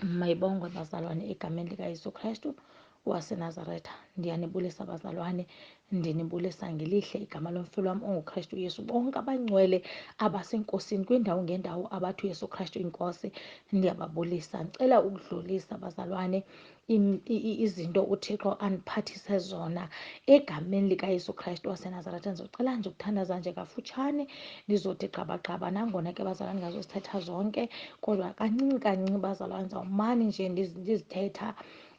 Mayibongwe bazalwane egameni likaYesu Kristu waseNazaretha. Ndiyanibulisa bazalwane, ndinibulisa ngelihle igama lomfelo wam onguKristu Yesu. Bonke abangcwele abasenkosini kwiindawo ngeendawo abathi uYesu Kristu inkosi, ndiyababulisa. Ndicela ukudlulisa bazalwane izinto uThixo andiphathise zona egameni likaYesu Kristu waseNazaretha. Ndizocela nje ukuthandaza nje kafutshane, ndizothi gqabagqaba nangona ke bazalwane ndingazozithetha zonke, kodwa kancinci kancinci bazalwane ndizawumane nje ndizithetha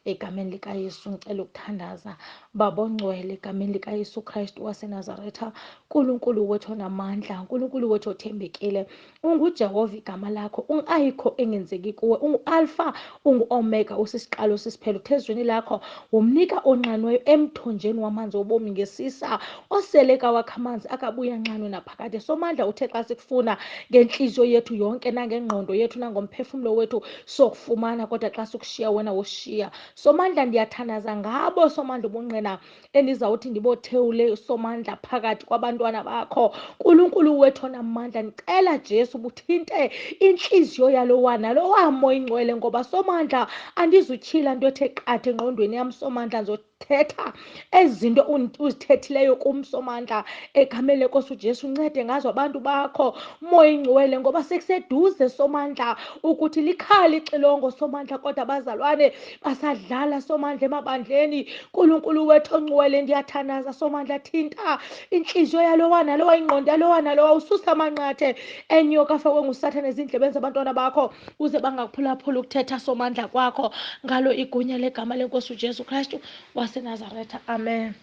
egameni likaYesu. Ngicela ukuthandaza. Baba ongcwele, egameni likaYesu Kristu waseNazaretha, Nkulunkulu wethu onamandla, Nkulunkulu wethu othembekile, unguJehova igama lakho, ayikho engenzeki kuwe, unguAlfa, unguOmega, usisiqalo sisiphelo. Uthe ezwini lakho womnika onxanweyo emthonjeni wamanzi obomi ngesisa, osele kawakho amanzi akabuya nxanwe naphakade. Somandla, uthe xa sikufuna ngentliziyo yethu yonke nangengqondo yethu nangomphefumlo wethu sokufumana, kodwa xa sikushiya wena woshiya. Somandla, ndiyathandaza ngabo Somandla ubungqina endizawuthi ndibothewule Somandla phakathi kwabantwana bakho. Nkulunkulu wethu onamandla, ndicela Jesu buthinte intliziyo yalowa nalowa moya ingcwele, ngoba Somandla andizutyhila nto ethe qatha engqondweni yam. Somandla, ndizothetha ezi zinto uzithethileyo kum Somandla egameni lenkosi uJesu. Uncede ngazo abantu bakho moya ingcwele, ngoba sekuseduze Somandla ukuthi likhali ixilongo Somandla, kodwa abazalwane basadlala Somandla emabandleni. Nkulunkulu wethu ongcwele, ndiyathandaza Somandla, thinta intliziyo yalowa nalowa, ingqondo yalowa nalowa, ususa amanqathe enyoka afakwe nguSathane ezindlebeni zabantwana bakho, uze bangakuphulaphula ukuthetha Somandla kwakho, ngalo igunya legama lenkosi uJesu Kristu waseNazaretha. Amen.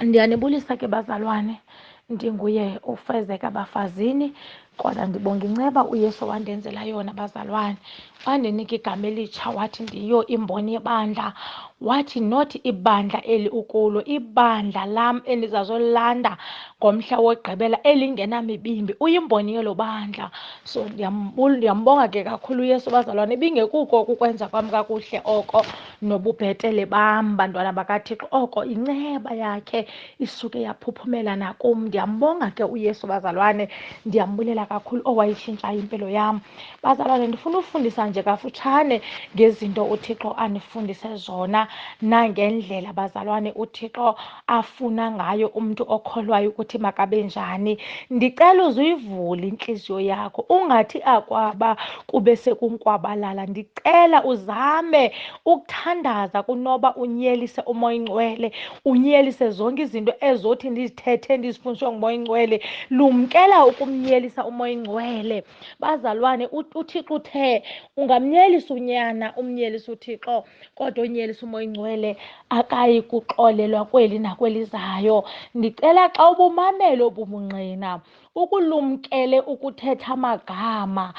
Ndiyanibulisa ke bazalwane, ndinguye uFezeka Bafazini, kodwa ndibonga inceba uYesu wandenzela yona bazalwane. Wandinika igama elitsha, wathi ndiyo imboni yebandla, wathi not ibandla eli ukulo, ibandla lam endizazolanda ngomhla wokugqibela elingenamibimbi, uyimboni yelo bandla. So ndiyambonga ke kakhulu uYesu bazalwane. Ibingekuko ukukwenza kwam kakuhle oko nobubhetele bam bantwana bakaThixo, oko inceba yakhe isuke yaphuphumela nakum. Ndiyambonga ke uYesu bazalwane, ndiyambulela kakhulu owayitshintshayo impilo yam. Bazalwane, ndifuna ufundisa nje kafutshane ngezinto uThixo andifundise zona nangendlela bazalwane uThixo afuna ngayo umntu okholwayo ukuthi makabe njani. Ndicela uzuyivule intliziyo yakho, ungathi akwaba kube sekunkwabalala. Ndicela uzame ukuthandaza kunoba unyelise uMoya Oyingcwele, unyelise zonke izinto ezothi ndizithethe ndizifundiswe nguMoya Oyingcwele. Lumkela ukumnyelisa uMoya Oyingcwele bazalwane. uThixo uthe ungamnyelisa unyana, umnyelisa uThixo, kodwa onyelisa uMoya Oyingcwele akayi kuxolelwa kweli nakwelizayo. Ndicela xa ubumamele obubungqina ukulumkele ukuthetha amagama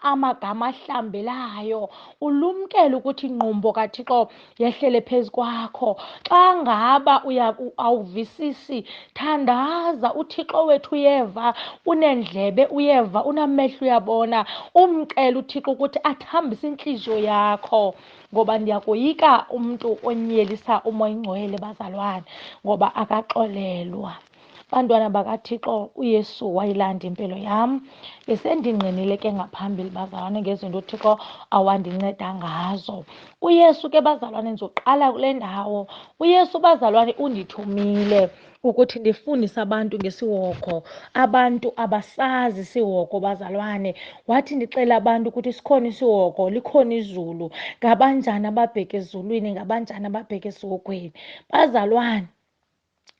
amagama ahlambelayo, ulumkele ukuthi ingqumbo kaThixo yehlele phezu kwakho. Xa ngaba awuvisisi, thandaza. uThixo wethu uyeva, unendlebe uyeva, unamehlo uyabona. Umcele uThixo ukuthi athambise intliziyo yakho, ngoba ndiyakoyika umntu onyelisa uMoya Oyingcwele bazalwane, ngoba akaxolelwa. Bantwana bakaThixo, uYesu wayilanda impilo yam. Besendingqinile ke ngaphambili bazalwane ngezinto uThixo awandinceda ngazo. uYesu ke bazalwane, ndizoqala kule ndawo. uYesu bazalwane undithumile ukuthi ndifundise abantu ngesihogo. Abantu abasazi isihogo bazalwane. Wathi ndixela abantu ukuthi sikhona isihogo, likhona izulu. Ngabanjani ababheke ezulwini, ngabanjani ababheke esihogweni bazalwane?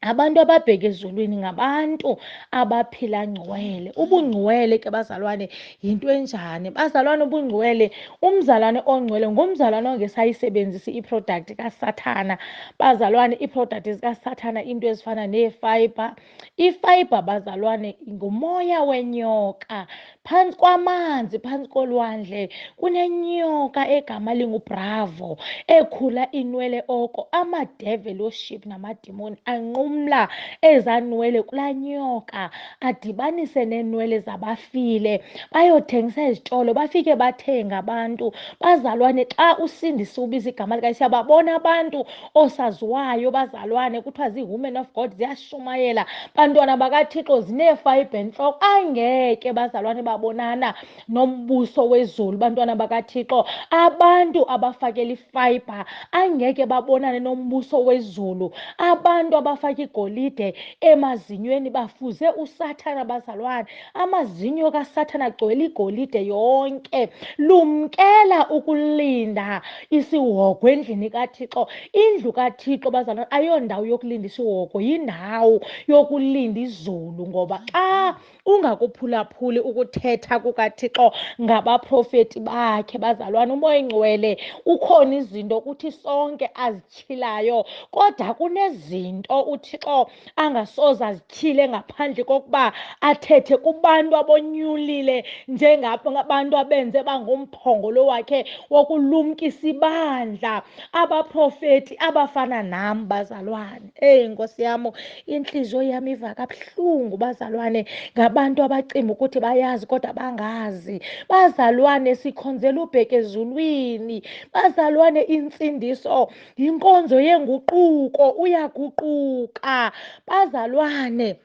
Abantu ababheke ezulwini ngabantu abaphila ngcwele. Ubungcwele ke bazalwane yinto enjani? Bazalwane, ubungcwele, umzalwane ongcwele ngumzalwane ongesayisebenzisi iproduct kaSathana. Bazalwane, iiproduct zikaSathana into ezifana neefayibha. Ifayibha bazalwane ngumoya wenyoka. Phantsi kwamanzi, phantsi kolwandle kunenyoka egama linguBravo ekhula inwele oko. Ama-devil worship namadimoni anqumla Bayokhumla ezaa nwele kulaa nyoka, adibanise neenwele zabafile, bayothengisa ezitolo, bafike bathenge abantu. Bazalwane, xa usindisa ubiza igama likaYesu, siyababona abantu oosaziwayo bazalwane, kuthiwa zii-women of God, ziyashumayela. Bantwana bakaThixo, zineefayibha entloko. Angeke bazalwane babonana nombuso wezulu, bantwana bakaThixo. Abantu abafakela ifayibha angeke babonane nombuso wezulu. Abantu abafaka igolide emazinyweni bafuze uSathana bazalwane. Amazinyo kaSathana agcwele igolide yonke. Lumkela ukulinda isihogo endlini kaThixo. Indlu kaThixo bazalwane ayondawo yokulinda isihogo, yindawo yokulinda izulu, ngoba xa ungakuphulaphuli ukuthetha kukaThixo ngabaprofeti bakhe bazalwane, uMoya oyiNgcwele ukhona izinto kuthi sonke azityhilayo, kodwa kunezinto uThixo angasoze azityhile ngaphandle kokuba athethe kubantu abonyulile njengabantu abenze bangumphongolo wakhe wokulumkisa ibandla, abaprofeti abafana nam bazalwane. Eyi Nkosi yam, intliziyo yam iva kabuhlungu bazalwane ngabantu abacinga ukuthi bayazi kodwa bangazi. Bazalwane, sikhonzela ubheke ezulwini. Bazalwane, intsindiso yinkonzo yenguquko, uyaguquka. Bazalwane,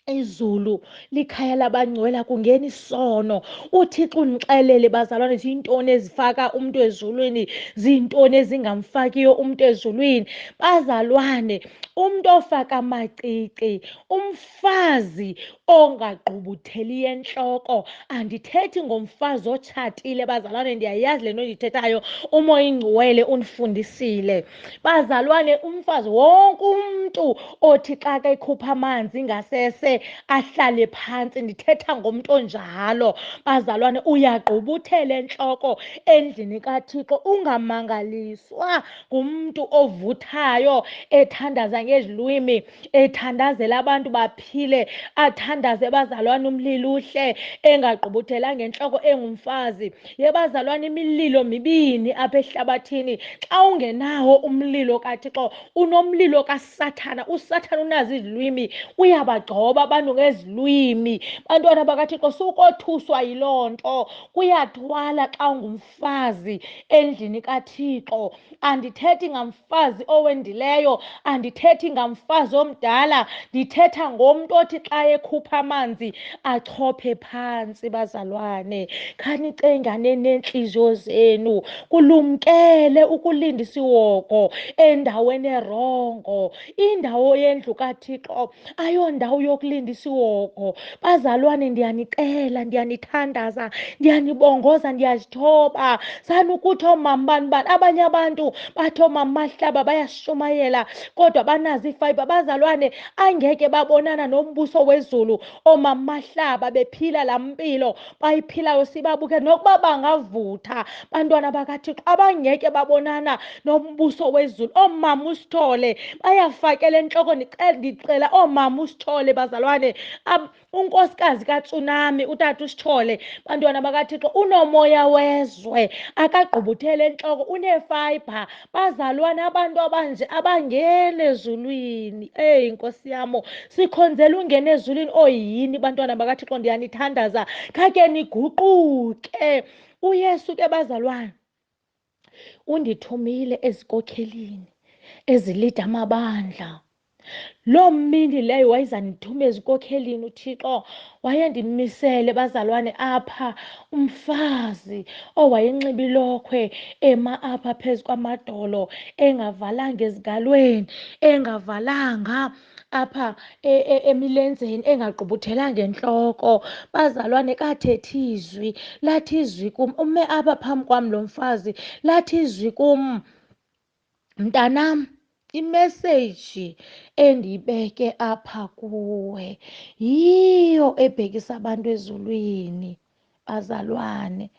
izulu likhaya labangcwele, akungeni isono. UThixo undixelele bazalwane zintoni ezifaka umntu ezulwini, zintoni ezingamfakiyo umntu ezulwini. Bazalwane, umntu ofaka amacici, umfazi ongagqubutheli entloko, andithethi ngomfazi otshatile bazalwane, ndiyayazi le nto ndiyithethayo, uMoya oyiNgcwele undifundisile. Bazalwane, umfazi, wonke umntu othi xa kekhupha amanzi ngasese ahlale phantsi, ndithetha ngomntu onjalo bazalwane, uyagqubuthela entloko endlini kaThixo. Ungamangaliswa ngumntu ovuthayo ethandaza ngezilwimi, ethandazela abantu baphile, athandaze bazalwane umlilo uhle, engagqubuthelanga entloko, engumfazi. Ye bazalwane, imililo mibini apha ehlabathini. Xa ungenawo umlilo kaThixo, unomlilo kaSathana. USathana unazo izilwimi, uyabagcoba abantu ngezilwimi. Bantwana bakaThixo, sukothuswa yiloo nto. Kuyathwala xa ungumfazi endlini kaThixo. Andithethi ngamfazi owendileyo, andithethi ngamfazi omdala, ndithetha ngomntu othi xa ekhupha amanzi achophe phantsi. Bazalwane, khanicengane neentliziyo zenu, kulumkele ukulinda isihogo endaweni erongo. Indawo yendlu kaThixo ayondawo yokulinda isihogo. Bazalwane, ndiyanicela, ndiyanithandaza, ndiyanibongoza, ndiyazithoba. Sanukuthi oomama bani bani, abanye abantu bathi oomama Mahlaba bayashumayela kodwa banazo iifayibha. Bazalwane, angeke babonana nombuso wezulu oomama Mahlaba bephila laa mpilo bayiphilayo sibabuke, nokuba bangavutha. Bantwana bakaThixo, abangeke babonana nombuso wezulu. Oomama uSithole bayafakela entloko. Ndicela oomama uSithole bazalwane, unkosikazi kaTsunami utata uSithole, bantwana bakaThixo, unomoya wezwe, akagqubuthele entloko, uneefayibha. Bazalwane, abantu abanje abangeni ezulwini. Eyi Nkosi yam, sikhonzela ungena ezulwini. Oyini bantwana bakaThixo, ndiyanithandaza, khake niguquke. uYesu ke bazalwane undithumile ezinkokhelini ezilida amabandla. Loo mini leyo wayezandithuma ezinkokhelini uThixo, wayendimisele bazalwane apha umfazi owayenxiba ilokhwe ema apha phezu kwamadolo, engavalanga ezingalweni, engavalanga apha emilenzeni, engagqubuthelanga entloko. Bazalwane, kathethi izwi, lathi izwi kum, ume apha phambi kwam lo mfazi, lathi izwi kum, mntanam, imeseyiji endiyibeke apha kuwe yiyo ebhekisa abantu ezulwini. Bazalwane,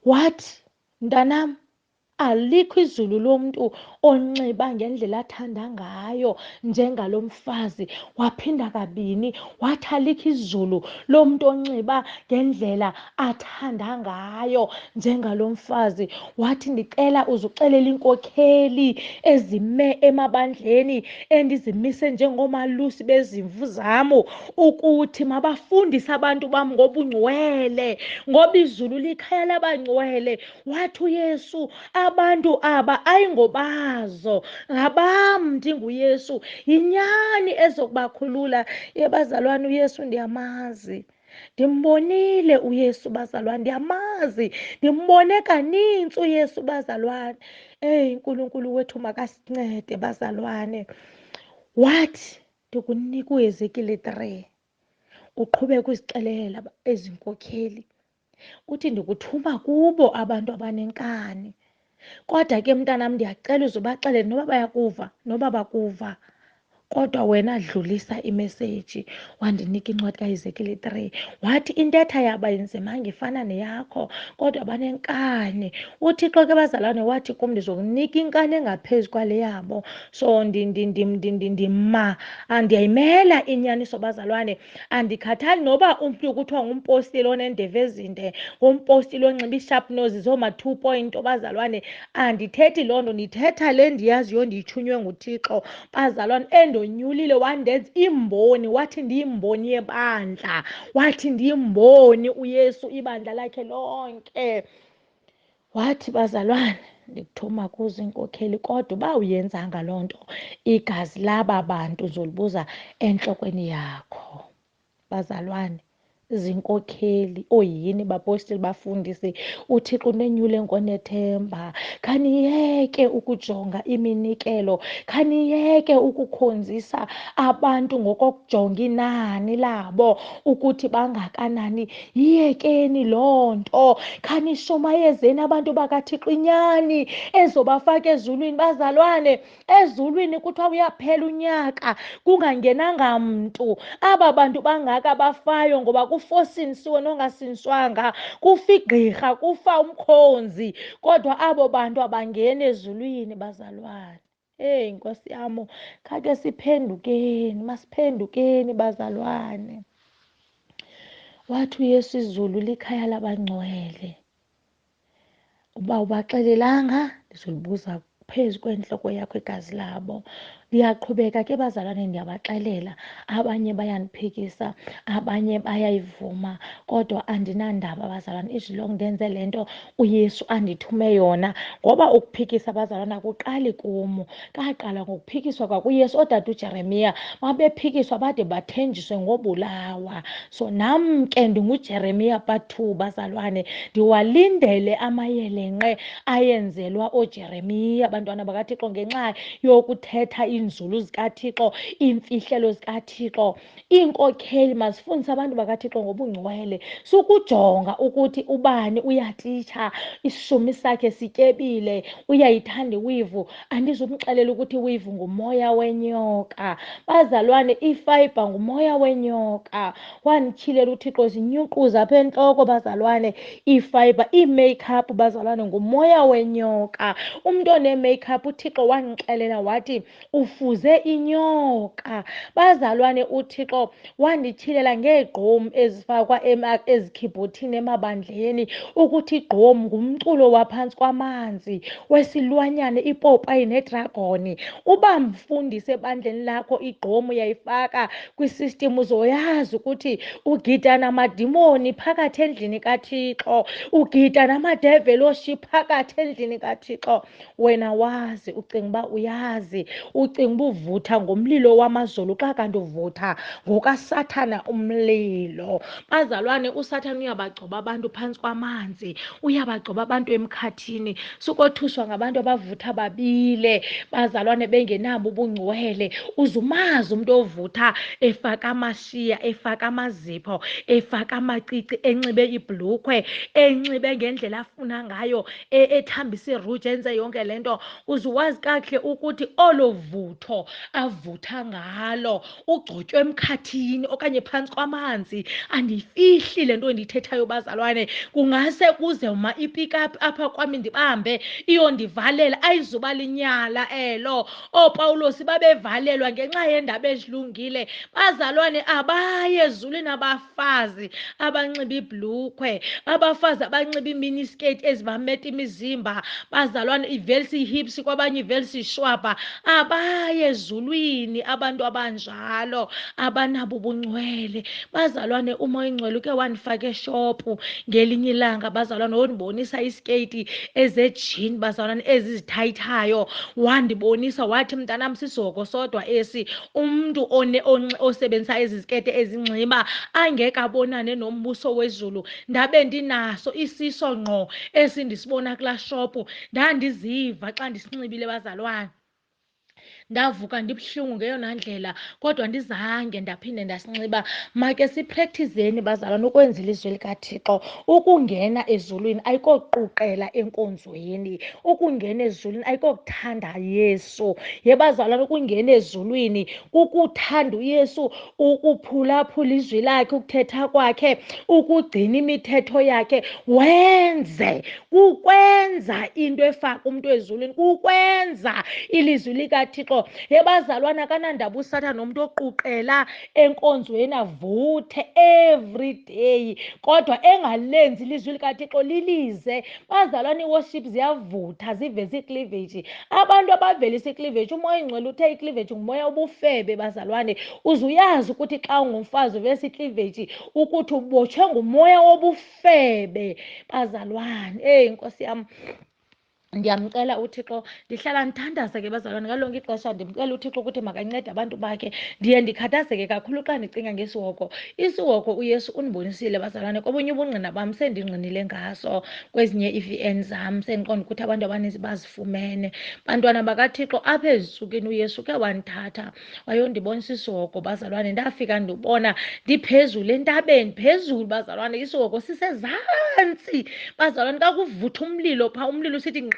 wathi, mntanam, Alikho izulu lomntu onxiba ngendlela athanda ngayo njengalo mfazi. Waphinda kabini wathi alikho izulu lomntu onxiba ngendlela athanda ngayo njengalo mfazi. Wathi ndicela uzuxelela iinkokheli ezime emabandleni endizimise njengomalusi bezimvu zam ukuthi mabafundise abantu bam ngobungcwele, ngoba izulu likhaya labangcwele. Wathi uYesu abantu aba ayingobazo, ngabam, ndinguYesu. Yinyani ezokubakhulula. Ye bazalwane, uYesu ndiyamazi. Ndimbonile uYesu bazalwane, ndiyamazi, ndimbone kanintsi uYesu bazalwane. Eyi, uNkulunkulu wethu makasincede bazalwane. Wathi ndikunika uHezekile 3, uqhubeka uzixelela ezi nkokheli, uthi ndikuthuma kubo abantu abanenkani. Kodwa ke mntanam ndiyacela uzubaxelele noba bayakuva noba bakuva, kodwa wena dlulisa imeseji. Wandinika incwadi kaHezekile 3, wathi intetha yabo ayinzimanga ifana neyakho, kodwa banenkani. UThixo ke bazalwane wathi kum ndizokunika inkani engaphezu kwale yabo. So ndima, ndiyayimela inyaniso bazalwane. Andikhathali noba umntu kuthiwa ngumpostile onendeva ezinde, ngumpostile onxiba ii-sharp nose zooma-2 point bazalwane. Andithethi loo nto, ndithetha le ndiyaziyo ndiyithunywe nguThixo bazalwane. Endonyulile wandenza imboni, wathi ndiyimboni yebandla, wathi ndiyimboni uYesu ibandla lakhe lonke. Wathi bazalwane ndikuthuma kuzo iinkokheli, kodwa uba uyenzanga loo nto igazi laba bantu uzolibuza entlokweni yakho. Bazalwane, zinkokheli, oyini bapostile, bafundisi, uThixo unenyule ngonethemba. Khaniyeke ukujonga iminikelo, khaniyeke ukukhonzisa abantu ngokokujonga inani labo ukuthi bangakanani. Yiyekeni loo nto, khanishumayezeni abantu bakaThixo inyani ezobafaka ezulwini. Bazalwane, ezulwini kuthiwa uyaphela unyaka kungangenanga mntu. Aba bantu bangaka bafayo ngoba kufosinisiwe nongasiniswanga, kufa igqirha, kufa umkhonzi, kodwa abo bantu abangeni ezulwini bazalwane. Eyi Nkosi yam, khake siphendukeni, masiphendukeni bazalwane. Wathi uYesu izulu likhaya labangcwele. Uba ubaxelelanga ndizolibuza phezu kwentloko yakho igazi labo. Ndiyaqhubeka ke bazalwane, ndiyabaxelela, abanye bayandiphikisa, abanye bayayivuma, kodwa andinandaba bazalwane. Izwi lonke ndenze le nto uYesu andithume yona, ngoba ukuphikisa bazalwane akuqali kum, kaqala ngokuphikiswa kwakuYesu. Ootata uJeremiya babephikiswa bade bathenjiswe ngobulawa. So nam ke ndinguJeremiya part 2 bazalwane, ndiwalindele amayelenqe ayenzelwa ooJeremiya bantwana bakaThixo ngenxa yokuthetha iinzulu zikaThixo, iimfihlelo zikaThixo. Iinkokheli mazifundise abantu bakaThixo ngobungcwele. Sukujonga ukuthi ubani uyatitsha, isishumi sakhe sityebile, uyayithanda iwivu. Andizumxelela ukuthi iwivu ngumoya wenyoka. Bazalwane, ifayibha ngumoya wenyoka. Wandityhilela uThixo zinyuquza apha entloko bazalwane, ifayibha, ii-makeup bazalwane ngumoya wenyoka. Umntu one-makeup uThixo wandixelela wathi ufuze inyoka. Bazalwane, uThixo wandityhilela ngeegqom ezifakwa ezikhibhothini emabandleni ukuthi igqom ngumculo waphantsi kwamanzi wesilwanyana ipopayi nedragoni. Uba mfundisi ebandleni lakho igqom uyayifaka kwisistim, uzoyazi ukuthi ugida namadimoni phakathi endlini kaThixo, ugida namadeveloshi phakathi endlini kaThixo. Wena wazi, ucinga uba uyazi, ucinga uba uvutha ngomlilo wamazulu xa kanti uvutha ngokaSathana umlilo. Bazalwane, uSathana uyabagcoba abantu phantsi kwamanzi, uyabagcoba abantu emkhathini. Sukothuswa ngabantu abavutha babile bazalwane bengenabo ubungcwele. Uzumazi umntu ovutha efaka amashiya, efaka amazipho, efaka amacici, enxibe ibhlukhwe, enxibe ngendlela afuna ngayo, ethambisa iruji, enze yonke le nto. Uzuwazi kakuhle ukuthi olo vutho avutha ngalo, ugcotywe emkhathini okanye phantsi kwamanzi. Andiyifihli le nto endiyithethayo bazalwane. Kungase kuze ma ipikapu apha kwami ndibambe iyondivalela, ayizuba linyala elo. OoPawulosi babevalelwa ngenxa yeendaba ezilungile. Bazalwane, abaye ezulwini abafazi abanxiba ibhlukhwe, abafazi abanxiba iiminisketi ezibameta imizimba, bazalwane, ivelisa ihips kwabanye ivelisa ishwabha. Abaye ezulwini abantu abanjalo abanabo ubungcwele. Bazalwane, uMoya oyiNgcwele uke wandifaka eshopu ngelinye ilanga, bazalwane, wondibonisa isikeyiti ezejini, bazalwane, ezizithayithayo. Wandibonisa wathi, mntanam, sisihogo sodwa esi, umntu osebenzisa ezi zikete ezinxiba angeke abonane nombuso wezulu. Ndabe ndinaso isiso ngqo esi ndisibona kulaa shopu, ndandiziva xa ndisinxibile bazalwane. Ndavuka ndibuhlungu ngeyona ndlela, kodwa ndizange ndaphinde ndasinxiba. Make siprektizeni bazalwane ukwenza ilizwi likaThixo. Ukungena ezulwini ayikoquqela enkonzweni, ukungena ezulwini ayikokuthanda Yesu. Ye bazalwane, ukungena ezulwini kukuthanda uYesu, ukuphulaphula izwi lakhe, ukuthetha kwakhe, ukugcina imithetho yakhe, wenze kukwenza into efaka umntu ezulwini, kukwenza ilizwi likaThixo. Ye bazalwane, akanandaba uSathana nomntu oquqela enkonzweni avuthe every day kodwa engalenzi ilizwi likaThixo lilize. Bazalwane, iiworship ziyavutha ziveze icleavage. Abantu abavelisa icleavage, uMoya oyiNgcwele uthe icleavage ngumoya wobufebe bazalwane. Uze uyazi ukuthi xa ungumfazi uvesa icleavage ukuthi ubotshwe ngumoya wobufebe bazalwane. Eyi Nkosi yam, ndiyamcela uThixo, ndihlala ndithandaza ke bazalwane ngalo lonke ixesha, ndimcela uThixo ukuthi makancede abantu bakhe. Ndiye ndikhathazeke kakhulu xa ndicinga ngesihogo. Isihogo uYesu undibonisile bazalwane, kobunye ubungqina bam sendingqinile ngaso kwezinye ii-V N zam, sendiqonda ukuthi abantu abaninzi bazifumene. Bantwana bakaThixo, apha ezintsukwini uYesu ke wandithatha wayondibonisa isihogo bazalwane. Ndafika ndibona ndiphezulu entabeni, phezulu bazalwane, isihogo sisezantsi bazalwane. Xa kuvutha umlilo phaa, umlilo usithi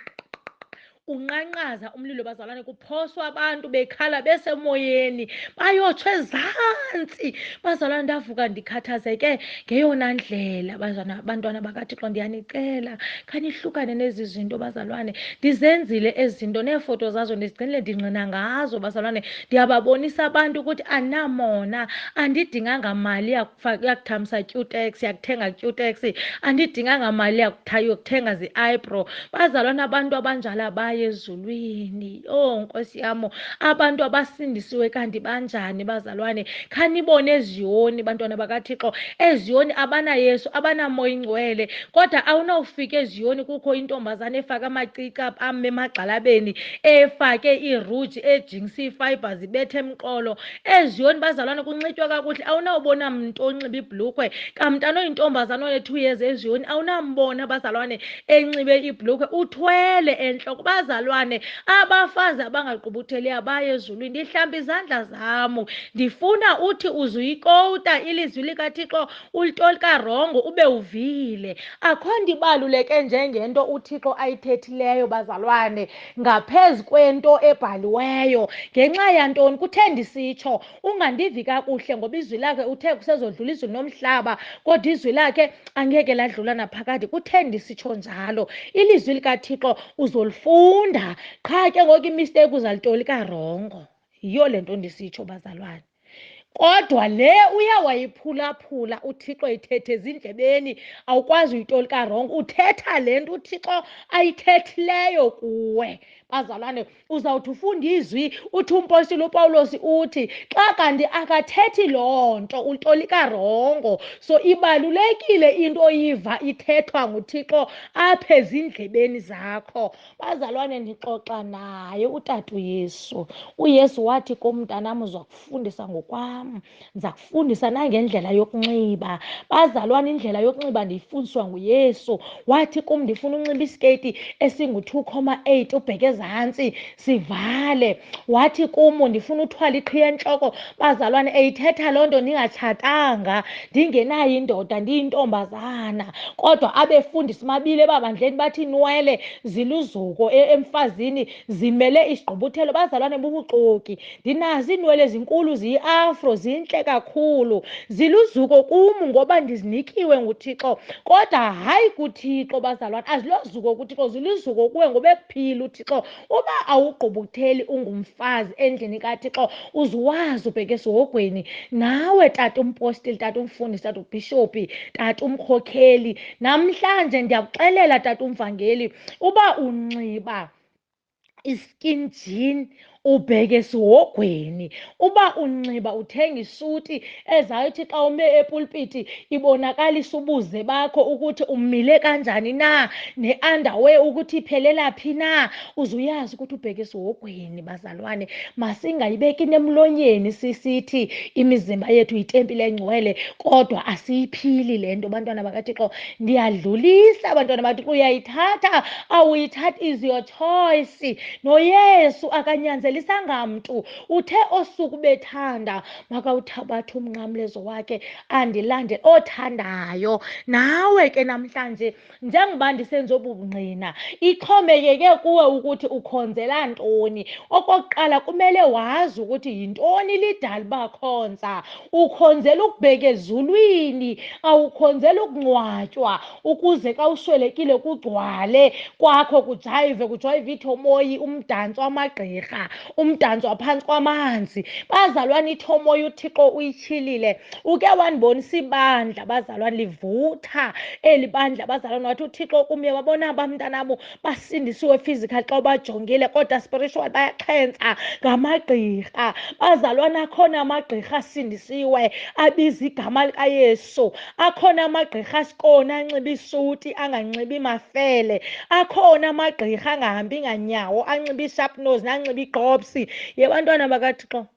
unqanqaza umlilo bazalwane, kuphoswa abantu bekhala besemoyeni bayotsho ezantsi bazalwane. Ndavuka ndikhathazeke ngeyona ndlela bazalwane. Bantwana bakaThixo, ndiyanicela khanihlukane nezi zinto bazalwane. Ndizenzile ezi zinto, neefoto zazo ndizigcinile, ndingqina ngazo bazalwane. Ndiyababonisa abantu ukuthi andinamona, andidinganga mali yakuthamisa Cutex, yakuthenga Cutex, andidinganga mali yokuthenga zi-eyebrow bazalwane. Abantu abanjalo abaye ezulwini. Oh Nkosi yam, abantu abasindisiwe kanti banjani bazalwane? Khanibone eZiyoni, bantwana bakaThixo. EZiyoni abanaYesu, abanaMoya iNgcwele, kodwa awunawufika eZiyoni kukho intombazana efake amacici ame emagxalabeni, efake iiruji, ejingisa iifayibha zibethe emqolo. EZiyoni bazalwane kunxitywa kakuhle, awunawubona mntu onxiba ibhlukhwe. Kamntana oyintombazana one-2 years eZiyoni awunambona bazalwane enxibe ibhlukhwe, uthwele entloko. Bazalwane, abafazi abangagqubutheli abaye ezulwini. Ndihlamba izandla zam, ndifuna uthi uzuyikowuta ilizwi likaThixo ulitolika rongo ube uvile. Akho nto ibaluleke njengento uThixo ayithethileyo bazalwane ngaphezu kwento ebhaliweyo. Ngenxa yantoni? Kuthe ndisitsho ungandivi kakuhle, ngoba izwi lakhe uthe kusezodlula izulu nomhlaba, kodwa izwi lakhe angeke ladlula naphakade. Kuthe ndisitsho njalo, ilizwi likaThixo uzolifunda qha ke ngoku imisteyiki uzalitolika rongo. Yiyo le nto ndisitsho bazalwane. Kodwa le uye wayiphulaphula uThixo ethethe ezindlebeni, awukwazi uyitolika rongo, uthetha le nto uThixo ayithethileyo kuwe bazalwane. Uzawuthi ufunda izwi uthi umpostile uPawulos uthi, xa kanti akathethi loo nto, utolika rongo. So ibalulekile into oyiva ithethwa nguThixo apha ezindlebeni zakho bazalwane. Ndixoxa naye utata uYesu. UYesu wathi kum, mntanam, uza kufundisa ngokwam. mntanam, ndiza kufundisa nangendlela yokunxiba. Bazalwane, indlela yokunxiba ndiyifundiswa nguYesu. Wathi kum ndifuna unxiba isiketi esingu-2,8 ubheke ezantsi sivale. Wathi kum ndifuna uthwala iqhiya entloko. Bazalwane, eyithetha loo nto ndingatshatanga, ndingenayo indoda, ndiyintombazana. Kodwa abefundisi mabili ebabandleni bathi inwele ziluzuko emfazini, zimele isigqubuthelo. Bazalwane, bubuxoki. Ndinazo iinwele ezinkulu, ziyi-afro, zintle kakhulu, ziluzuko kum ngoba ndizinikiwe nguThixo. Kodwa hayi kuThixo, bazalwane, azilozuko kuThixo, ziluzuko kuwe ngoba ekuphila uThixo. Uba awugqubutheli ungumfazi endlini kaThixo, uzuwazi ubheke esihogweni. Nawe tata umpostile, tata umfundisi, tata ubhishopi, tata umkhokheli, namhlanje ndiyakuxelela tata umvangeli, uba unxiba iskin jean ubheke esihogweni, uba unxiba uthenga isuti ezayithi xa ume epulpiti ibonakalisa ubuze bakho ukuthi umile kanjani na, ne-underwear ukuthi iphelela phi na, uze uyazi ukuthi ubheke esihogweni. Bazalwane, masingayibeki nemlonyeni sisithi imizimba yethu yitempile engcwele, kodwa asiyiphili le nto, bantwana bakaThixo. Ndiyadlulisa, bantwana bakaThixo, uyayithatha awuyithathi is your choice. NoYesu akanyanzelisanga mntu, uthe osuku bethanda makawuthabathe umnqamlezo wakhe andilandele. Othandayo nawe ke namhlanje, njengoba ndisenza obu bungqina, ixhomekeke kuwe ukuthi ukhonzela ntoni. Okokuqala kumele wazi ukuthi yintoni lidala uba khonza. Ukhonzela ukubheka ezulwini, awukhonzela ukungcwatywa ukuze xa uswelekile kugcwale kwakho, kujayive, kujayive ithomoyi, umdantso wamagqirha, umdantso waphantsi kwamanzi. Bazalwane, ithomoyi uThixo uyityhilile. Uke wandibonisa ibandla, bazalwane, livutha eli bandla, bazalwane. Wathi uThixo kum, uyababona aba mntanabo basindisiwe physical xa ubajongile, kodwa spiritual bayaxhentsa ngamagqirha. Bazalwane, akhona amagqirha asindisiwe abiza igama likaYesu, akhona amagqirha asikona anxiba isuti anganxibi mafele, akhona amagqirha angahambi nganyawo anxiba i-sharp nose nanxiba igqobsi. Ye bantwana bakaThixo,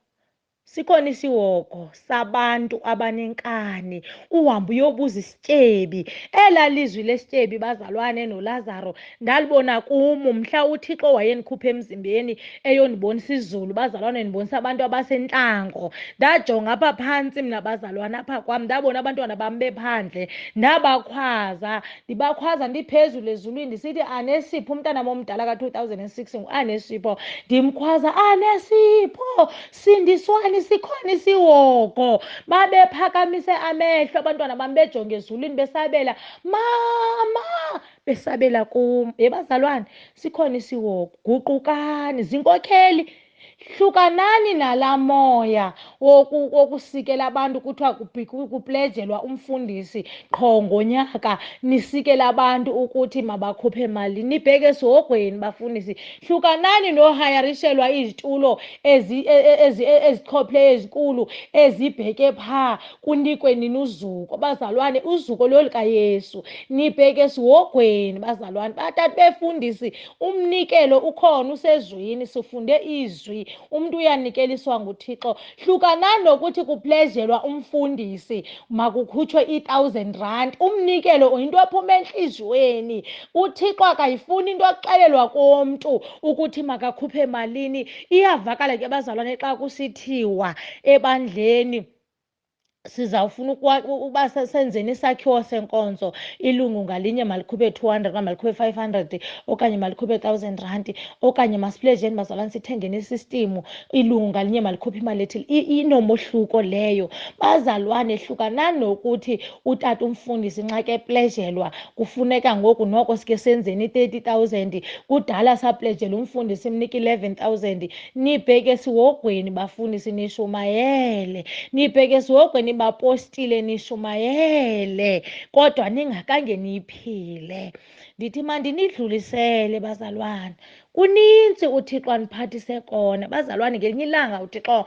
sikhona isihogo sabantu abanenkani. Uhambe uyobuza isityebi. Elaa lizwi lesityebi, bazalwane, noLazaro ndalibona kum mhla uThixo wayendikhupha emzimbeni eyondibonisa izulu, bazalwane, ndibonisa abantu abasentlango. Ndajonga apha phantsi mna, bazalwane, apha kwam, ndabona abantwana bam bephandle, ndabakhwaza, ndibakhwaza ndiphezulu ezulwini ndisithi Anesipho, umntanam omdala ka-2006 nguAnesipho, ndimkhwaza, Anesipho, sindiswani, sikhona isihogo. Babephakamise amehlo abantwana bam bejonge ezulwini besabela, mama, besabela kum. Ye bazalwane, sikhona isihogo. Guqukani, zinkokheli, hlukanani nalaa moya wokusikela abantu kuthiwa kuplejelwa umfundisi qho ngonyaka, nisikela abantu ukuthi mabakhuphe mali. Nibheke esihogweni, bafundisi. Hlukanani nohayarishelwa izitulo ezichophileyo ezinkulu ezibheke phaa, kunikwe nini uzuko. Bazalwane, uzuko lolukaYesu. Nibheke esihogweni, bazalwane. Batata befundisi, umnikelo ukhona, usezwini, sifunde izwi. Umntu uyanikeliswa nguThixo. Hlukanani nokuthi kuplejelwa umfundisi makukhutshwe i-thousand rand. Umnikelo yinto ephuma entliziyweni. uThixo akayifuni into exelelwa komntu ukuthi makakhuphe malini. Iyavakala ke, bazalwane, xa kusithiwa ebandleni sizawufuna uba senzeni isakhiwo senkonzo, ilungu ngalinye malikhuphe 200 okanye malikhuphe 500 okanye malikhuphe 1000 rand, okanye masiplejeni, bazalwane, sithengeni isistimu, ilungu ngalinye malikhuphe imali ethile. Inomohluko leyo, bazalwane. Hlukanani nokuthi utata umfundisi nxa ke plejelwa kufuneka ngoku noko sike senzeni i-30,000, kudala saplejela umfundisi imnika 11,000. Nibheke esihogweni, bafundisi, nishumayele. Nibheke esihogweni, bapostile, nishumayele, kodwa ningakange niyiphile. Ndithi mandinidlulisele, bazalwane, kunintsi uThixo andiphathise kona, bazalwane. Ngelinye ilanga uThixo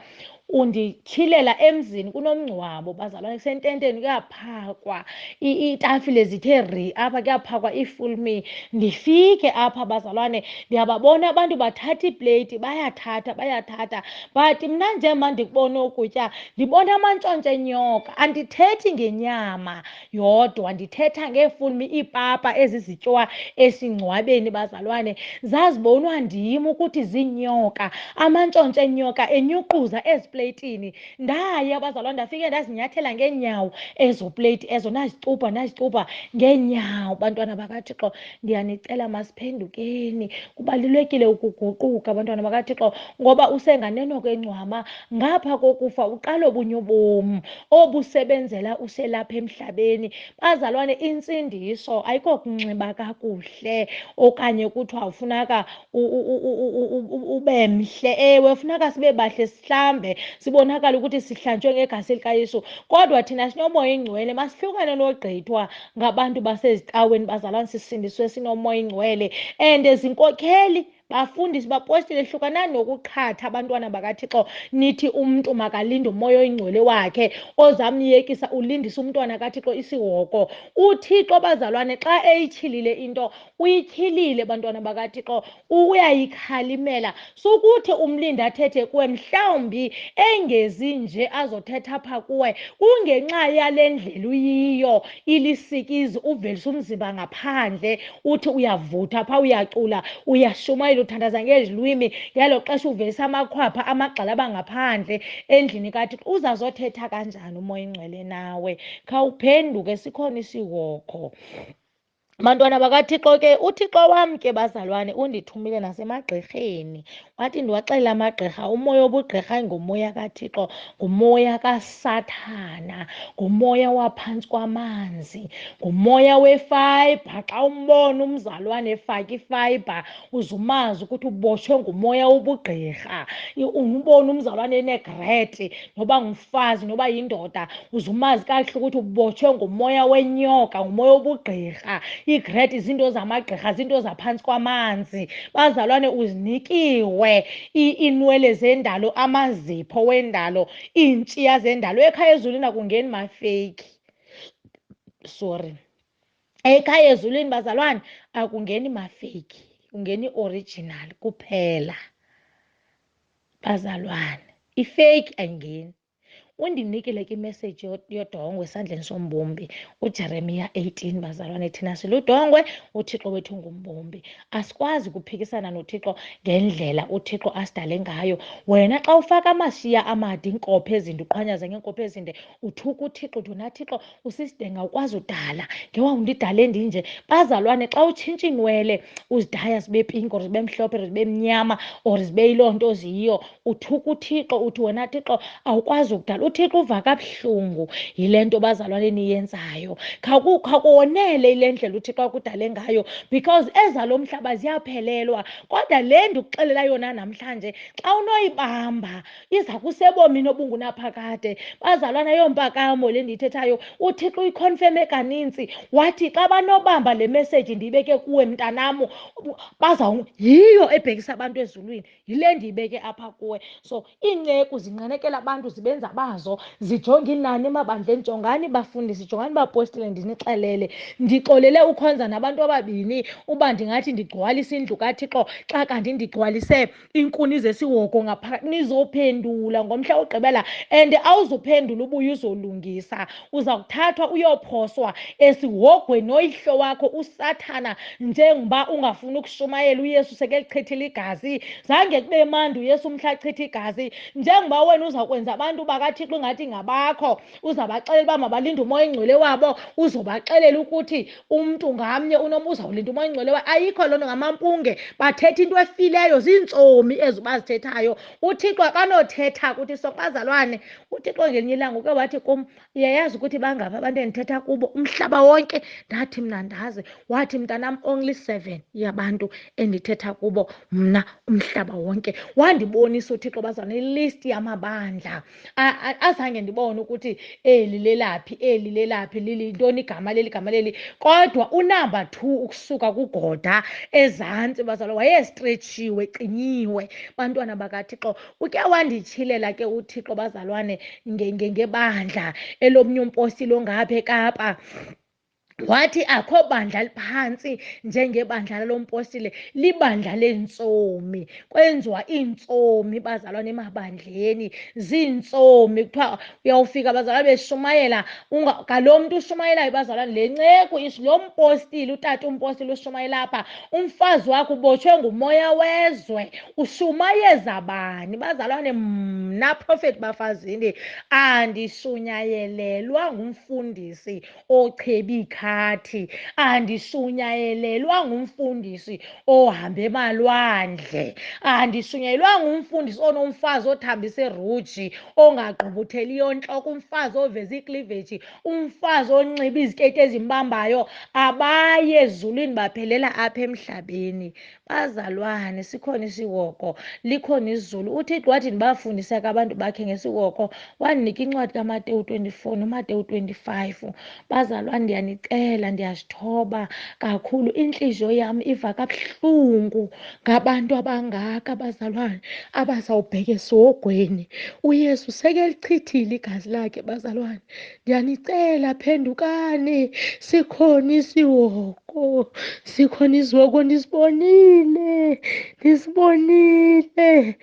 Undityhilela emzini kunomngcwabo, bazalwane, kusententeni, kuyaphakwa, iitafile zithe ri apha, kuyaphakwa ii-full meal. Ndifike apha, bazalwane, ndiyababona abantu bathatha iipleyiti, bayathatha, bayathatha, but mna njengoba ndikubona ukutya, ndibona amantshontsho enyoka. Andithethi ngenyama yodwa, ndithetha ngee-full meal, iipapa ezi zityiwa esingcwabeni, bazalwane, zazibonwa ndim ukuthi ziinyoka, amantshontsho enyoka enyuquza ezipleyitini. Ndaya, bazalwane, ndafike ndazinyathela ngeenyawo ezo pleyiti ezo, ndazicupha, ndazicupha ngeenyawo. Bantwana bakaThixo, ndiyanicela, masiphendukeni. Kubalulekile ukuguquka, bantwana bakaThixo, ngoba usenganeno kwengcwaba, ngapha kokufa uqala obunye ubomi obusebenzela uselapha emhlabeni. Bazalwane, intsindiso ayikokunxiba kakuhle okanye kuthiwa ufuneka ube mhle. Ewe, funeka sibe bahle, sihlambe, sibonakale ukuthi sihlanjwe ngegazi likaYesu, kodwa thina sinomoya ingcwele. Masihlukane nogqithwa ngabantu basezicaweni, bazalwane, sisindiswe sinomoya ingcwele. And zinkokheli, bafundisi, bapostile, hlukanani nokuqhatha abantwana bakaThixo, nithi umntu makalinde umoya oyingcwele wakhe ozamyekisa ulindisa umntwana kaThixo isihoko. UThixo, bazalwane, xa eyityhilile into, uyityhilile, bantwana bakaThixo, uyayikhalimela. Sukuthi umlinde athethe kuwe, mhlawumbi engezi nje azothetha apha kuwe kungenxa yale ndlela uyiyo, ilisikizi, uvelisa umzimba ngaphandle, uthi uyavutha phaa, uyacula, uyashumayela, uthandaza ngezilwimi, ngelo xesha uvelisa amakhwapha, amagxalaba ngaphandle endlini kaThixo. Uzazothetha kanjani umoya ingcwele nawe? Khawuphenduke, sikhona isihoko. Bantwana bakaThixo ke, uThixo wam ke, bazalwane, undithumile nasemagqirheni, wathi ndiwaxelela amagqirha, umoya wobugqirha ayingumoya kaThixo, ngumoya kaSathana, ngumoya waphantsi kwamanzi, ngumoya wefayibha. Xa umbona umzalwane efake ifayibha, uzumazi ukuthi ubotshwe ngumoya wobugqirha. Umbone umzalwane enegreti, noba ngumfazi noba yindoda, uzumazi kakuhle ukuthi ubotshwe ngumoya wenyoka, ngumoya wobugqirha. Iigreti zinto zamagqirha, zinto zaphantsi kwamanzi. Bazalwane, uzinikiwe iinwele zendalo, amazipho wendalo, iintshiya zendalo. Ekhaya ezulwini akungeni mafeyiki, sorry, ekhaya ezulwini, bazalwane, akungeni mafeyiki, kungeni i-original kuphela, bazalwane, ifeyiki ayingeni. Undinikile ke imessage yodongwe esandleni sombumbi, uJeremiya 18, bazalwane. Thina siludongwe, uThixo wethu ngumbumbi. Asikwazi ukuphikisana noThixo ngendlela uThixo asidale ngayo. Wena xa ufaka amashiya amade, iinkophe ezinde, uqhwanyaze ngeenkophe ezinde, uthuka uThixo, uthi wena Thixo usisidenge, awukwazi udala, ngewawundidale ndinje. Bazalwane, xa utshintsha iinwele, uzidaya zibe pinki or zibe mhlophe or zibe mnyama or zibe yiloo nto ziyiyo, uthuka uThixo, uthi wena Thixo awukwazi ukudala. uThixo uva kabuhlungu yile nto, bazalwane, niyenzayo. Khawukonele yile ndlela uThixo akudale ngayo, because ezalo mhlaba ziyaphelelwa, kodwa le ndikuxelela yona namhlanje, xa unoyibamba, iza kusebomini obungunaphakade. Bazalwana, yompakamo le ndiyithethayo, uThixo uyikhonfeme kaninzi, wathi xa banobamba le meseji ndiyibeke kuwe, mntanam, baza yiyo ebhekisa abantu ezulwini, yile ndiyibeke apha kuwe. So iinceku zinqenekela abantu, zibenza bazo, zijonge inani emabandleni. Jongani bafundisi, jongani bapostile, ndinixelele, ndixolele ukhonza nabantu ababini uba ndingathi ndigcwalise indlu kaThixo, xa kanti ndigcwalise iinkuni zesihoko ngaphakathi. Nizophendula ngomhla wokugqibela, and awuzuphendula ubuye uzolungisa, uza kuthathwa uyophoswa esihogweni noyihlo wakho uSathana. Njengoba ungafuni ukushumayela, uYesu sekelichithile igazi, zange kube mandi uYesu umhla achitha igazi. Njengoba wena uzawukwenza abantu bakaThixo ingathi ngabakho, uzabaxelela uba mabalinde umoya ingcwele wabo, uzobaxelela ukuthi umntu ngamnye uzawulinda umoya ingcwele wakhe. Ayikho loo nto, ngamampunge, bathetha into efileyo, ziintsomi ezi bazithethayo. UThixo akanothetha kuthi so, bazalwane. UThixo ngelinye ilanga uke wathi kum, uyayazi ukuthi bangaphi abantu endithetha kubo umhlaba wonke? Ndathi mna ndazi. Wathi, mntanam, only 7 yabantu endithetha kubo mna umhlaba wonke. Wandibonisa uThixo, bazalwane, ilist yamabandla. Azange ndibone ukuthi eli lelaphi, eli lelaphi, lilintoni igama leli, igama leli. Kodwa unumber 2 ukusuka kugoda ezantsi bazalwane wayestretshiwe, ecinyiwe, bantwana bakaThixo. Uke wanditshilela ke uThixo bazalwane ngebandla elomnye umpostile ongapha eKapa. Wathi akho bandla liphantsi njengebandla lompostile, libandla lentsomi. Kwenziwa iintsomi bazalwane emabandleni, ziintsomi. Kuthiwa uyawufika bazalwane beshumayela, ngalo mntu ushumayelayo bazalwane, le nceku, lo mpostile, utata umpostile ushumayela apha, umfazi wakho ubotshwe ngumoya wezwe, ushumayeza bani? Bazalwane, mna Prophet Bafazini andishunyayelelwa ngumfundisi ochebi ikhathi, andishunyayelelwa ngumfundisi ohambe emalwandle, andishunyayelwa ngumfundisi onomfazi othambise ruji, ongagqubutheliyo ntloko, umfazi oveza ikliveji, umfazi onxiba iziketi ezimbambayo. Abaye ezulwini, baphelela apha emhlabeni. Bazalwane, sikhona isihogo, likhona izulu. UThixo wathi ndibafundise ke abantu bakhe ngesihogo, wandinika incwadi kaMateyu 24 noMateyu 25. Bazalwane, ndiyanicela, ndiyazithoba kakhulu, intliziyo yam iva kabuhlungu ngabantu abangaka bazalwane abazawubheka esihogweni. uYesu sekelichithile igazi lakhe bazalwane. Ndiyanicela, phendukani, sikhona isihogo, sikhona isihogo, ndisibonile, ndisibonile.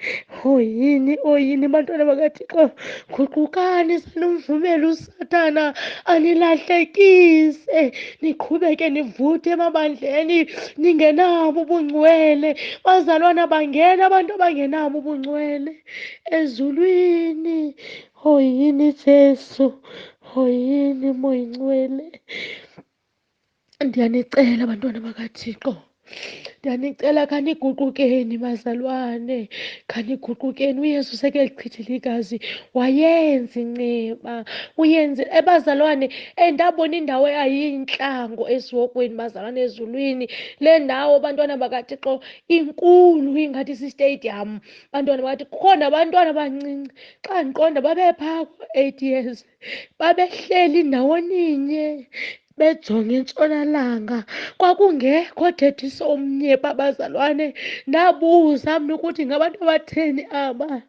Oyini, oyini bantwana bakaThixo, guqukani, sanumvumela uSathana anilahlekise, niqhubeke nivuthe emabandleni ningenabo ubungcwele. Bazalwana, bangena abantu abangenabo ubungcwele ezulwini. Oyini Jesu, oyini Moya Ingcwele. Ndiyanicela bantwana bakaThixo, ndiyanicela, khaniguqukeni bazalwane, khaniguqukeni. uYesu sekelichithile igazi, wayenza inceba, uyenze ebazalwane. Ndabona indawo eyayiyintlango esihogweni bazalwane ezulwini. Le ndawo bantwana bakaThixo inkulu, ingathi sistadium bantwana bakaThixo. Kukhona abantwana abancinci, xa ndiqonda babephaa ko-8 years, babehleli ndawoninye bejonge entshonalanga. Kwakungekho thethiso omnye babazalwane. Ndabuza mna ukuthi ngabantu abatheni aba,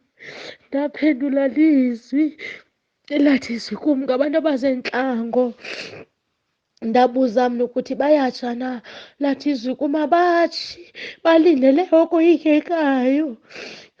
ndaphendula lizwi lathi izwi kum ngabantu abazentlango. Ndabuza mna ukuthi bayatsha na, lathi izwi kum abatshi, balindele okoyikekayo.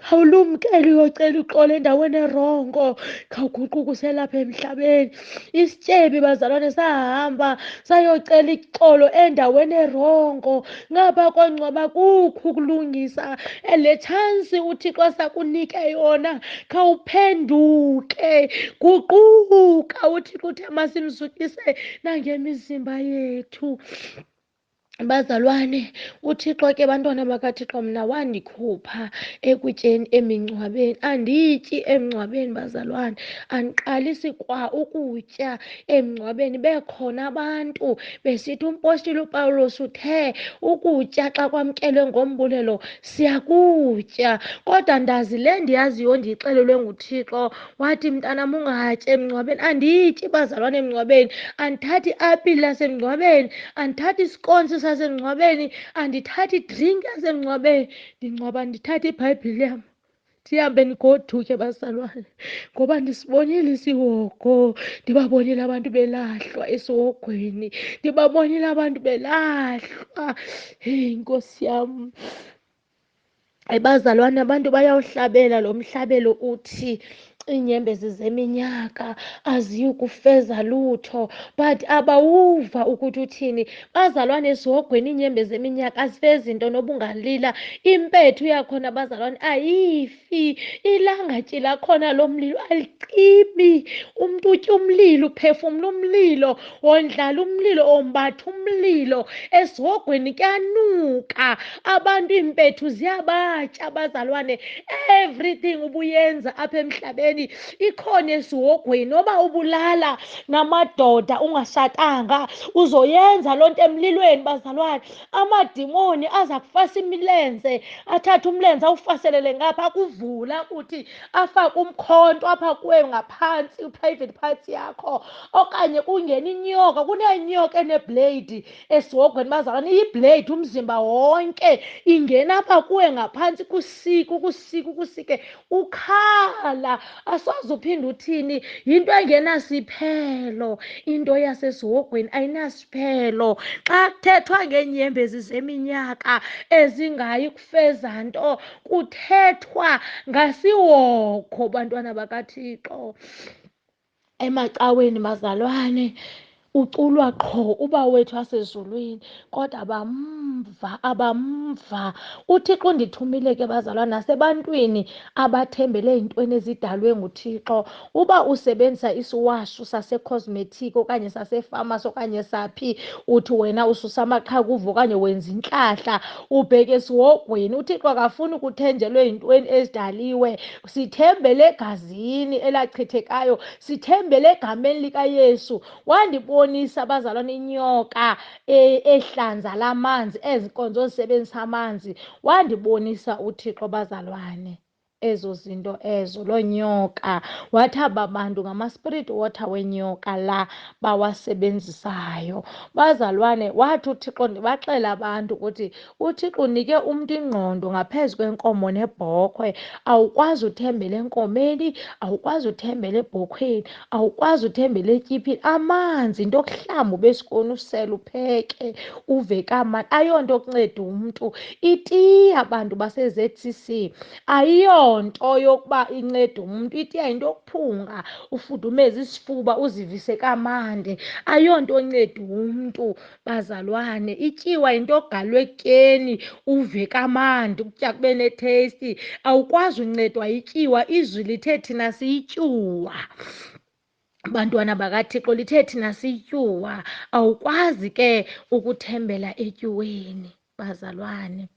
Khawulumkele uyocela uxolo endaweni erongo, khawuguquke uselapha emhlabeni. Isityebi bazalwane sahamba sayocela ixolo endaweni erongo. Ngapha kongcwaba kukho ukulungisa. Le tshansi uThixo asakunike yona, khawuphenduke, guquka. uThixo uthe masimzukise nangemizimba yethu. Bazalwane, uThixo ke bantwana bakaThixo mna wandikhupha ekutyeni emingcwabeni. Andityi emngcwabeni bazalwane, andiqalisi kwa ukutya emngcwabeni. Bekhona abantu besithi umpostile uPawulos uthe ukutya xa kwamkelwe ngombulelo siyakutya, kodwa ndazi le ndiyaziyo ndiyixelelwe nguThixo. Wathi mntanam ungatyi emngcwabeni. Andityi bazalwane emngcwabeni, andithathi iapile lasemngcwabeni, andithathi isikonsi sasemngcwabeni, andithathi idrinki yasemngcwabeni. Ndingcwaba ndithathe iBhayibhile yam ndihambe ndigoduke bazalwane, ngoba ndisibonile isihogo. Ndibabonile abantu belahlwa esihogweni, ndibabonile abantu belahlwa. Heyi Nkosi yam. Bazalwane, abantu bayawuhlabela lo mhlabelo uthi iinyembezi zeminyaka aziyi kufeza lutho, but abawuva ukuthi uthini. Bazalwane, esihogweni iinyembezi zeminyaka azifezi nto noba ungalila. Impethu yakhona bazalwane ayifi, ilangatyi lakhona lomlilo alicimi. Umntu utya umlilo, uphefumla umlilo, wondlala umlilo, ombatha umlilo. Esihogweni kuyanuka, abantu iimpethu ziyabatya bazalwane. Everything ubuyenza apha emhlabeni ezintweni ikhona esihogweni. Noba ubulala namadoda ungashatanga, uzoyenza loo nto emlilweni bazalwane. Amadimoni aza kufasa imilenze, athathe umlenze awufaselele ngapha, akuvula ukuthi afake umkhonto apha kuwe ngaphantsi, i-private part yakho, okanye kungena inyoka. Kunenyoka eneblade esihogweni bazalwane, iyiblade umzimba wonke, ingena apha kuwe ngaphantsi, kusike, ukusike, ukusike, ukhala asoze uphinde uthini. Yinto engenasiphelo, into yasesihogweni ayinasiphelo. Xa kuthethwa ngeenyembezi zeminyaka ezingayi kufeza nto, kuthethwa ngasiwokho bantwana bakaThixo. Emacaweni bazalwane uculwa qho uba wethu asezulwini, kodwa abamva, abamva. UThixo undithumile ke bazalwane nasebantwini abathembele ey'ntweni ezidalwe nguThixo. Uba usebenzisa isiwashu sasecosmetic okanye sasefamasi okanye saphi, uthi wena ususa amaqhakuva okanye wenza intlahla, ubheke esihogweni. UThixo akafuni ukuthenjelwe ey'ntweni ezidaliwe. Sithembele egazini elachithekayo, sithembele egameni likaYesu. Wandibonisa abazalwane inyoka ehlanza lamanzi, ezi nkonzo zisebenzisa amanzi. Wandibonisa uThixo bazalwane ezo zinto ezo, loo nyoka. Wathi aba bantu ngama-spirit water wenyoka la bawasebenzisayo bazalwane. Wathi uThixo, ndibaxela abantu ukuthi uThixo unike umntu ingqondo ngaphezu kwenkomo nebhokhwe. Awukwazi uthembela enkomeni, awukwazi uthembela ebhokhweni, awukwazi uthembela etyiphini. Amanzi into yokuhlamba ube sikoni, usele, upheke, uve kamandi, ayonto okunceda umntu. Itiya bantu base-Z C C ayiyonto yokuba inceda umntu. Itiya yinto yokuphunga, ufudumeze isifuba, uzivise kamandi, ayonto onceda umntu bazalwane. Ityiwa yinto ogalwe ekutyeni, uve kamandi, ukutya kube nethesti. Awukwazi uncedwa yityiwa. Izwi lithe thina siyityuwa, bantwana bakaThixo, lithe thina siyityuwa. Awukwazi ke ukuthembela etyuweni bazalwane.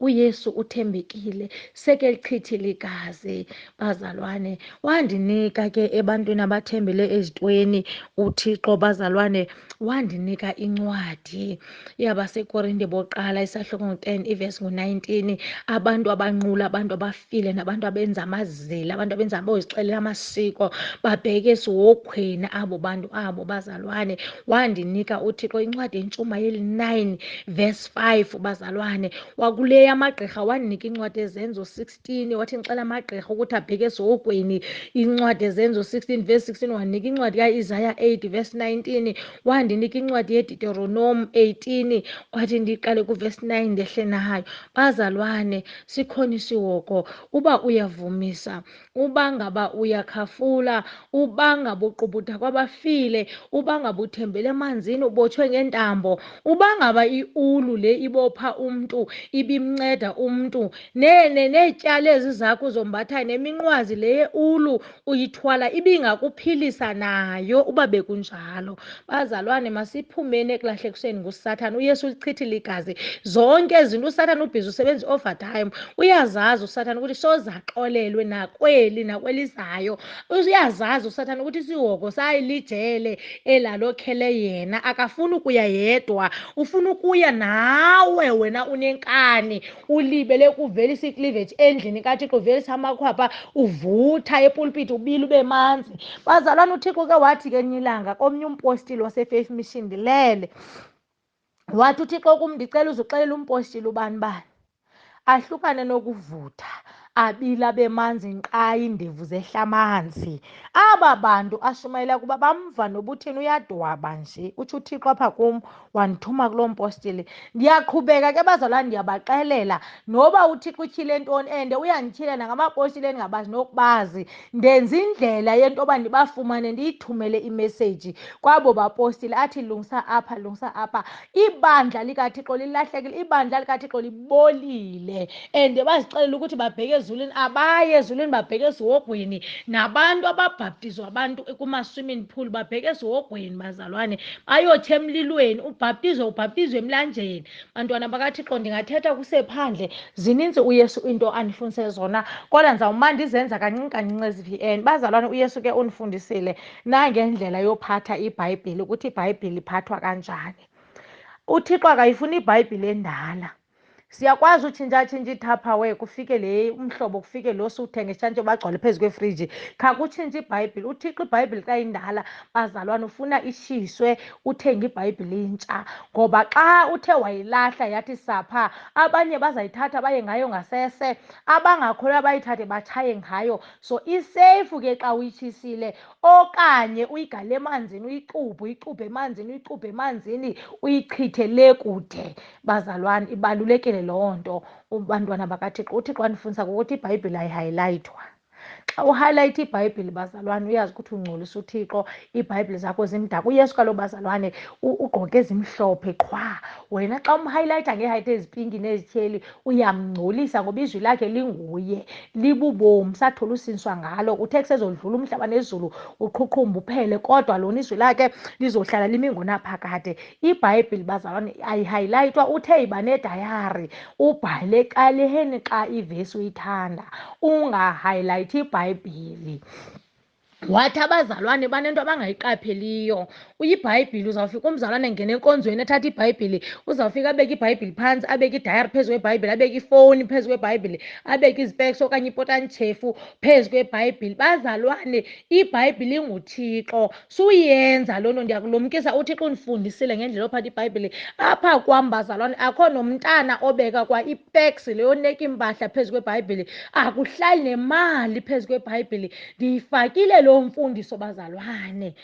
uYesu uthembekile, seke lichithile igazi bazalwane. Wandinika ke ebantwini abathembele ezintweni uThixo bazalwane, wandinika incwadi yabaseKorinte bokuqala isahluko ngu-10 ivesi ngu-19. Abantu abanqula abantu abafile nabantu abenza amazila, abantu abenza bozixelela amasiko, babheke esihogweni abo bantu abo bazalwane. Wandinika uThixo incwadi yentshumayeli 9 verse 5 bazalwane. Wakule yamagqirha wandinika incwadi eZenzo 16, wathi ndixela amagqirha ukuthi abheke esihogweni. Incwadi eZenzo 16 verse 16. Wandinika incwadi kaIsaya 8 verse 19. Wandinika incwadi yeDeuteronomy 18, wathi ndiqale kuverse 9 ndehle nayo. Bazalwane, sikhona isihogo. Uba uyavumisa, uba ngaba uyakhafula, uba ngaba uqubuda kwabafile, uba ngaba uthembele emanzini ubotshwe ngeentambo, uba ngaba iulu le ibopha umntu ibimnceda umntu, neetyala ezi zakho uzombathayo neminqwazi le yeulu uyithwala ibingakuphilisa nayo uba bekunjalo. Bazalwane, masiphumeni ekulahlekisweni nguSathana. uYesu ulichithile igazi. Zonke ezi zinto uSathana ubhizi usebenzisa overtime. Uyazazi uSathana ukuthi soze axolelwe nakweli nakwelizayo. Uyazazi uSathana ukuthi isihogo sayilijele elalokhele yena. Akafuni ukuya yedwa, ufuna ukuya nawe wena unenkani, ulibele kuvelisa icleavage endlini kaThixo, uvelisa amakhwapha, uvutha epulpiti, ubila ube manzi. Bazalwane, uThixo ke wathi ke ilanga komnye umpostile waseFaith Mission, ndilele, wathi uThixo kum, ndicela uzuxelela umpostile ubani bani ahlukane nokuvutha, abila bemanzi nkqayi, iindevu zehla amanzi. Aba bantu ashumayela kuba bamva nobuthini, uyadwaba nje. Utsho uThixo apha kum, wandithuma kuloo mpostile. Ndiyaqhubeka ke bazalwane, ndiyabaxelela noba uThixo utyhile ntoni, and uyandityhila nangamapostile endingabazi nokubazi. Ndenza indlela yento yoba ndibafumane, ndiyithumele imessage kwabo bapostile, athi lungisa apha, lungisa apha. Ibandla likaThixo lilahlekile, ibandla likaThixo libolile, and bazixelela ukuthi babheke ezulwini, abaye ezulwini, babheke esihogweni. Nabantu ababhaptizwa abantu kuma-swimming pool babheke esihogweni bazalwane, bayotsha emlilweni. Ubhaptizwe, ubhaptizwe emlanjeni. Bantwana bakaThixo, ndingathetha kusephandle, zininzi uYesu into andifundise zona, kodwa ndizawuma ndizenza kancinci kancinci ezi-VN. Bazalwane, uYesu ke undifundisile nangendlela yophatha iBhayibhile, ukuthi iBhayibhile iphathwa kanjani. UThixo akayifuni iBhayibhile endala. Siyakwazi utshintshatshintsha iTupperware, kufike le umhlobo, kufike lo siwuthenge sitshantshe bagcwale phezu kwefriji. Khakutshintshe iBhayibhile. UThixo iBhayibhile xa indala bazalwane ufuna ishiswe, uthenge iBhayibhile intsha. Ngoba xa uthe wayilahla yathi sapha, abanye bazayithatha baye ngayo ngasese, abangakholwa bayithathe batshaye ngayo. So iseyifu ke xa uyitshisile okanye uyigale emanzini, uyicubhe, uyicubhe emanzini, uyicubhe emanzini, uyichithe le kude bazalwane, ibalulekile loo nto bantwana bakaThixo. UThixo wandifundisa ngokuthi iBhayibhile ayihayilayithwa. Xa uhayilayitha iBhayibhile bazalwane, uyazi ukuthi ungcolisa uThixo, iiBhayibhile zakho zimdaka. UYesu kaloku bazalwane ugqoke ezimhlophe qhwa. Wena xa umhayilayitha ngeehayithi ezipinki nezityheli uyamngcolisa, ngoba izwi lakhe linguye, libubomi, sathola usinswa ngalo. Uthe kusezodlula umhlaba nezulu uqhuqhumbe uphele, kodwa lona izwi lakhe lizohlala limi ngonaphakade. iBhayibhile bazalwane ayihayilayithwa. Uthe yiba nedayari, ubhale ecaleni xa ivesi uyithanda, ungahayilayithi iBhayibhile. Wathi abazalwane banento abangayiqapheliyo. IBhayibhile uzawufika umzalwane engena enkonzweni ethatha iBhayibhile, uzawufika abeke iBhayibhile phantsi, abeke idayari phezu kweBhayibhile, abeke ifowuni phezu kweBhayibhile, abeke izipeks okanye ipotanitshefu phezu kweBhayibhile. Bazalwane, iBhayibhile inguThixo. Suyenza loo nto, ndiyakulumkisa. uThixo undifundisile ngendlela yophatha iBhayibhile. Apha kwam bazalwane akho nomntana obeka kwa ipeks le yoneka iimpahla phezu kweBhayibhile, akuhlali nemali phezu kweBhayibhile. Ndiyifakile loo mfundiso bazalwane.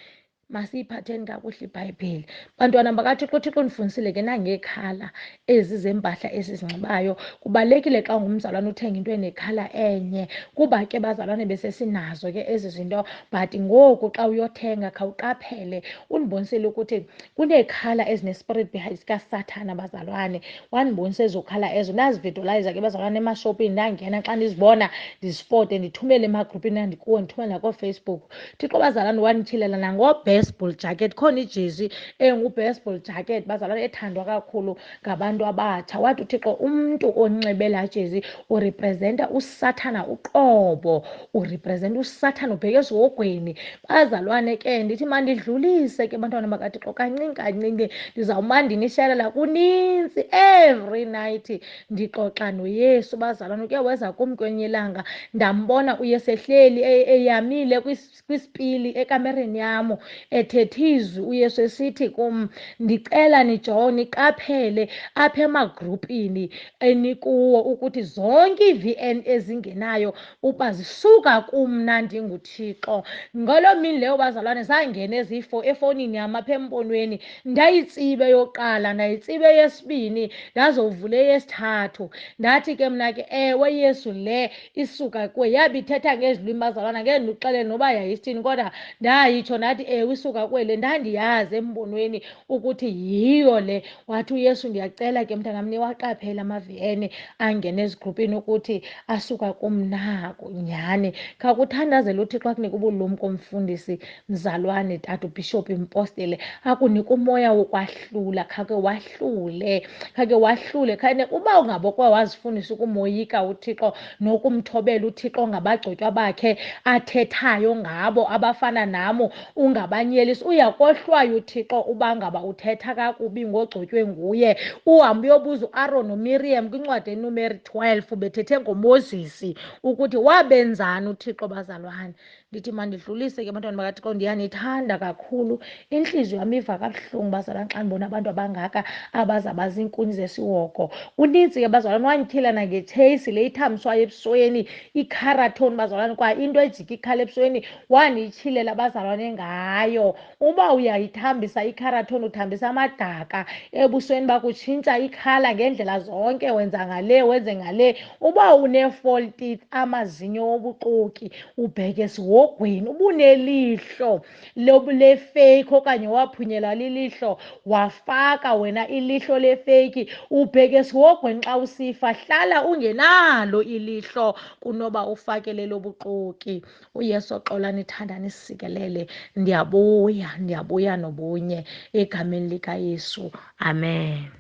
Masiyiphatheni kakuhle iBhayibhile. Bantwana bakaThixo, uThixo undifundisile ke nangeekhala ezi zempahla esizinxibayo. Kubalulekile xa ungumzalwane uthenge into enekhala enye, kuba ke bazalwane besesinazo ke ezi zinto, but ngoku xa uyothenga khawuqaphele. Undibonisile ukuthi kuneekhala ezine-spirit behind sikaSathana bazalwane. Wandibonisa ezo khala ezo, ndazividualayiza ke bazalwane emashopini, ndangena xa ndizibona ndizifote, ndithumele emagrupini andikuwo, ndithumele nakooFacebook. Thixo bazalwane wandityhilela nangoo-baseball jacket. Khona ijezi engu-baseball jacket bazalwane ethandwa kakhulu ngabantu abatsha. Wathi uThixo umntu onxibe laa jezi urepresenta uSathana uqobo, urepresenta uSathana, ubheke esihogweni. Bazalwane ke ndithi mandidlulise ke bantwana bakaThixo kancinci kancinci, ndizawuma ndinishayelela kunintsi. Every night ndixoxa noYesu bazalwane. Uke weza kum kwelinye ilanga, ndambona uYesu ehleli eyamile kwisipili ekamereni yam, ethetha izwi uYesu esithi kum, ndicela nijonge niqaphele apha emagrupini enikuwo ukuthi zonke ii-VN ezingenayo uba zisuka kum mna ndinguThixo. Ngaloo mini leyo bazalwane zangena ezi-four efowunini yam apha embonweni. Ndayitsiba eyokuqala, ndayitsiba eyesibini, ndazovula eyesithathu. Ndathi ke mna ke, ewe Yesu, le isuka kuwe. Yabe ithetha ngezilwimi bazalwana, ngeke ndikuxelele noba yayisithini, kodwa ndayitsho ndathi ewe isuka kuwe le. Ndandiyazi embonweni ukuthi yiyo le. Wathi uYesu, ndiyacela ke mntanam niwaqaphele ama-VN angena ezigrupini ukuthi asuka kum na nyhani. Khawukuthandazele uThixo akunike ubulumko mfundisi, mzalwane, tata ubhishophi, mpostile, akunike umoya wokwahlula. Khawuke wahlule, khawuke wahlule. Khane uba ungabokwa wazifundisa ukumoyika uThixo nokumthobela uThixo ngabagcotywa bakhe athethayo ngabo abafana nam, ungabanyelisi. Uyakohlwaya uThixo uba ngaba uthetha kakubi ngogcotywe nguye. Uhambe uyobuza uAron noMiriam kwincwadi eNumeri 12 bethethe ngoMoses ukuthi wabenzani uThixo bazalwane. Ndithi mandidlulise ke bantwana bakaThixo, ndiyanithanda kakhulu. Intliziyo yam iva kabuhlungu bazalwane xa ndibona abantu abangaka abazaba ziinkuni zesihogo. Kunintsi ke bazalwane, wandityhila nangetsheyisi le ithambiswayo ebusweni, ikharathoni bazalwane, kwa into ejika ikhala ebusweni wandityhilela bazalwane ngayo. Uba uyayithambisa ikharathoni, uthambisa amadaka ebusweni bakho, utshintsha ikhala ngeendlela zonke, wenza ngale wenze ngale. Uba une-false teeth, amazinyo wobuxoki, ubheke esihogweni. esihogweni ubunelihlo lefeyiki okanye waphunyelwa lilihlo, wafaka wena ilihlo lefeyiki, ubheke esihogweni xa usifa. Hlala ungenalo ilihlo kunoba ufakele lobuxoki. UYesu xola nithanda nisikelele. Ndiyabuya, ndiyabuya nobunye egameni likaYesu. Amen.